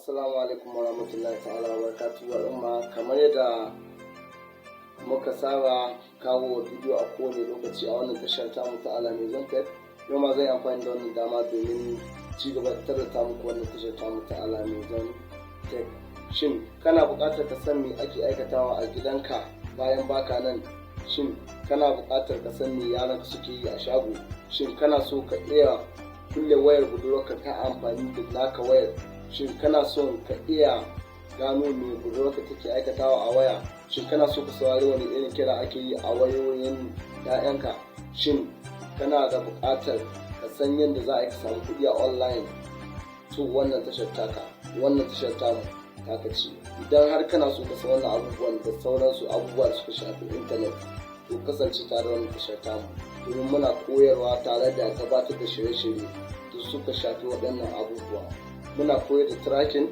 Assalamu alaikum warahmatullahi ta'ala wa barakatuhu, al'umma. Kamar yadda muka saba kawo bidiyo a kowane lokaci a wannan tashar tamu ta Alamizon Tech, yau ma zai amfani da wannan dama domin ci gaba da tallata muku wannan tashar tamu ta Alamizon Tech. Shin kana buƙatar ka san me ake aikatawa a gidanka bayan baka nan? Shin kana buƙatar ka san me yaranka suke yi a shago? Shin kana so ka iya kulle wayar budurwarka ta amfani da naka wayar? Shin kana son ka iya gano me budurwarka take aikatawa a waya? Shin kana so ka saurari wani irin kira ake yi a wayoyin 'ya'yanka? Shin kana da buƙatar ka san yadda za a yi ka samu kuɗi a online? To, wannan tashar taka, wannan tashar tamu taka ce. Idan har kana so ka san wannan abubuwan da sauransu, abubuwa da suka shafi intanet, to kasance tare da wannan tashar tamu, domin muna koyarwa tare da gabatar da shirye-shirye da suka shafi waɗannan abubuwa. Muna koyar da tracking,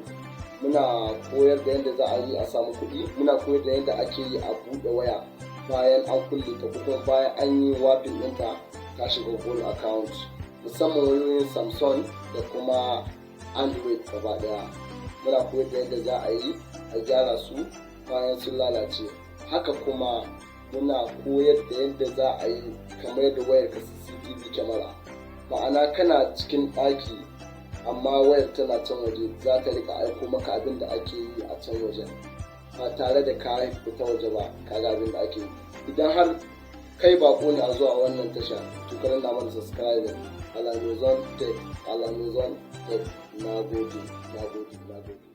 muna koyar da yadda za a yi a samu kuɗi, muna koyar da yadda ake yi a buɗe waya bayan an kulle ta, ko kuma bayan an yi wiping ɗinta ta shiga Google account, musamman wayoyin Samsung da kuma Android gaba ɗaya. Muna koyar da yadda za a yi a gyara su bayan sun lalace. Haka kuma muna koyar da yadda za a yi kamar yadda wayar ka CCTV camera, ma'ana kana cikin ɗaki amma wayar tana can waje, za ta rika aiko maka abin da ake yi a can wajen ba tare da ka fita waje ba ka ga abin da ake yi. Idan har kai bako ne a zuwa wannan tasha, to ka danna mana subscribe. Alamizon Tech, Alamizon Tech. Na gode, na gode, na gode.